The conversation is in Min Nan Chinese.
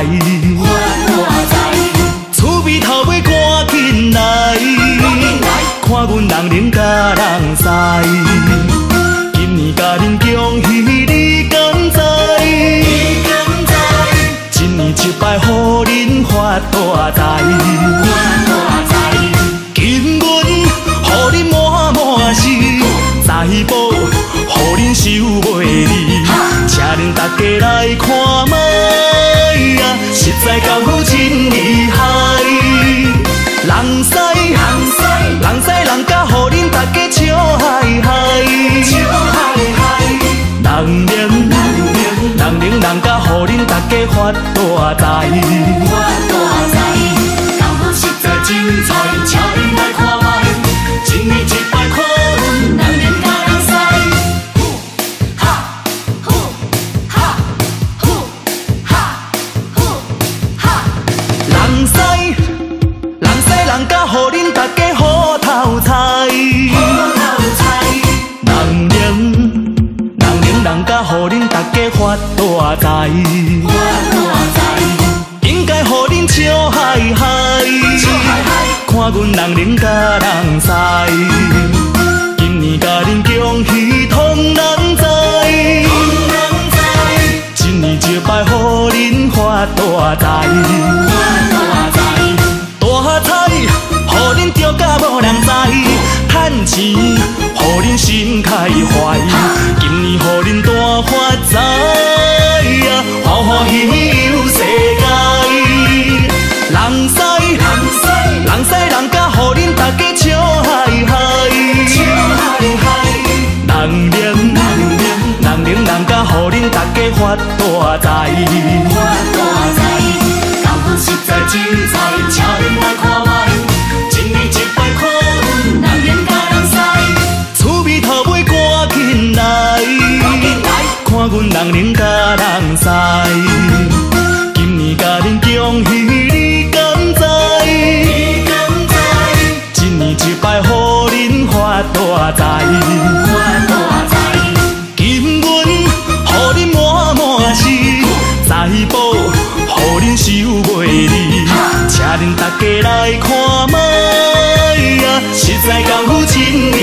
財，發大財。趣味頭尾趕緊來，看阮人能佮人師。今年共恁恭喜你敢知？你敢知？一年一擺予恁發大財，發大財。金銀予恁滿滿是，財寶予恁收袂離，請恁大家來看覓啊，實在夠真厲害。人師人師人師人家，予恁大家笑嗨嗨，笑嗨嗨。人能人能人能人家，予恁大家發大財，發大財。夠好實在精彩，請恁來看覓，一年一擺看阮人能佮人師。呼哈呼哈呼哈呼哈。人師人師人家，予恁大家好頭彩，好頭彩。人能人能人家，予恁大家發大財，發大財。應該予恁笑嗨嗨，笑嗨嗨。看阮人能佮人師，今年共恁恭喜通人知，通人知。一年一擺予恁發大財，發大財。大彩予恁中甲無人知，趁錢予恁心開懷，今年予恁大發財啊，歡歡喜喜遊世界。人師人師人師人家，予恁大家笑嗨嗨，笑嗨嗨。人能人能人能人家，予恁大家發大財，發大財。夠好實在精彩，請恁來看覓，一年一擺看阮人能佮人師。趣味頭尾趕緊來，趕緊來，看阮人能佮人師。今年共恁恭喜你敢知？你敢知？一年一擺予恁發大財，發大財。金銀予恁滿滿是，財寶予恁收袂離，請恁大家來看覓啊，實在夠真厲